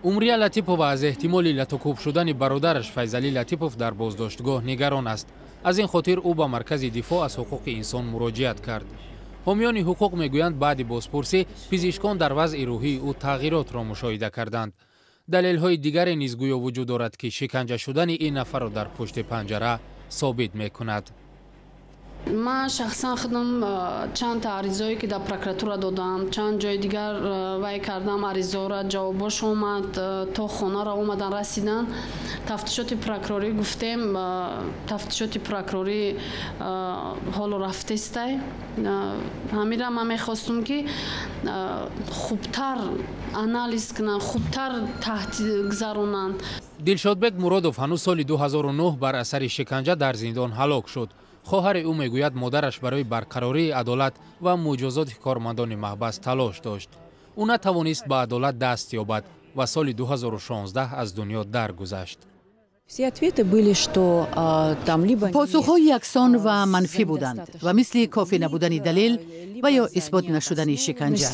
Умрия Латипова аз эҳтимоли латукӯб шудани бародараш Файзалӣ Латипов дар боздоштгоҳ нигарон аст. Аз ин хотир ӯ ба Маркази дифоъ аз ҳуқуқи инсон муроҷиат кард. Ҳомиёни ҳуқуқ мегӯянд, баъди бозпурсӣ пизишкон дар вазъи рӯҳии ӯ тағйиротро мушоҳида карданд. Далелҳои дигаре низ гӯё вуҷуд дорад, ки шиканҷа шудани ин нафарро дар пушти панҷара собит мекунад. Ман шахсан худам чанд та аризое, ки дар прокуратура додам, чанд ҷои дигар вай кардам, аризора ҷавобош омад, то хонаро омадан расидан. Тафтишоти прокурорӣ гуфтем, тафтишоти прокурорӣ ҳоло рафтестай. Ҳамира ман мехостум, ки хубтар анализ кунанд, хубтар гузаронанд. Дилшодбек Муродов ҳанӯз соли 2009 бар асари шиканҷа дар зиндон ҳалок шуд. Хоҳари ӯ мегӯяд, модараш барои барқарории адолат ва муҷозоти кормандони маҳбас талош дошт. Ӯ натавонист ба адолат даст ёбад ва соли 2016 аз дунё даргузашт. Посухҳо яксон ва манфӣ буданд ва мисли кофӣ набудани далел ва ё исбот нашудани шиканҷа.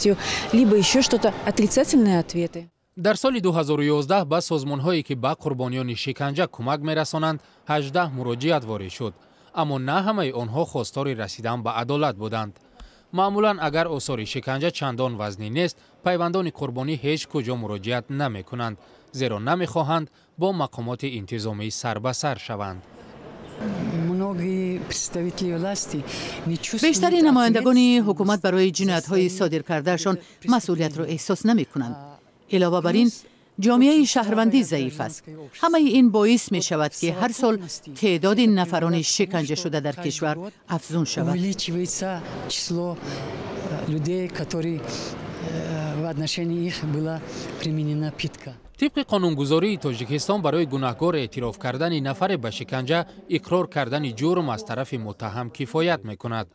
Дар соли 2011 ба созмонҳое, ки ба қурбониёни шиканҷа кӯмак мерасонанд, 18 муроҷиат ворид шуд, аммо на ҳамаи онҳо хостори расидан ба адолат буданд. Маъмулан, агар осори шиканҷа чандон вазнин нест, пайвандони қурбонӣ ҳеҷ куҷо муроҷиат намекунанд, зеро намехоҳанд бо мақомоти интизомӣ сарбасар шаванд. Бештари намояндагони ҳукумат барои ҷиноятҳои содир кардаашон масъулиятро эҳсос намекунанд. Илова бар ин, ҷомеаи шаҳрвандӣ заиф аст. Ҳамаи ин боис мешавад, ки ҳар сол теъдоди нафарони шиканҷашуда дар кишвар афзун шавад. Людей, которые в отношении их была применена пытка. Тибқи қонунгузории Тоҷикистон, барои гунаҳкор эътироф кардани нафаре ба шиканҷа, иқрор кардани ҷурм аз тарафи муттаҳам кифоят мекунад.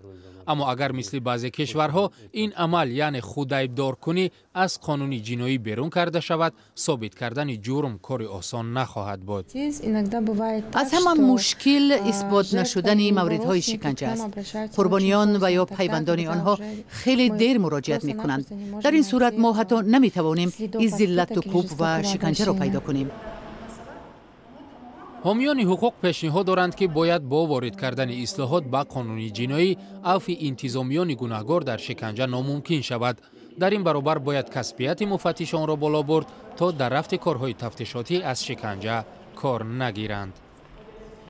Аммо агар мисли баъзе кишварҳо ин амал, яъне худайбдоркунӣ, аз қонуни ҷиноӣ берун карда шавад, собит кардани ҷурм кори осон нахоҳад буд. Аз ҳама мушкил исбот нашудани мавридҳои шиканҷа аст. Қурбониён ва ё пайвандони онҳо хеле дер муроҷиат мекунанд. Дар ин сурат мо ҳатто наметавонем изи латту кӯб ва шиканҷаро пайдо кунем. Ҳомиёни ҳуқуқ пешниҳод доранд, ки бояд бо ворид кардани ислоҳот ба қонуни ҷиноӣ авфи интизомиёни гунаҳгор дар шиканҷа номумкин шавад. Дар ин баробар бояд касбияти муфаттишонро боло бурд, то дар рафти корҳои тафтишотӣ аз шиканҷа кор нагиранд.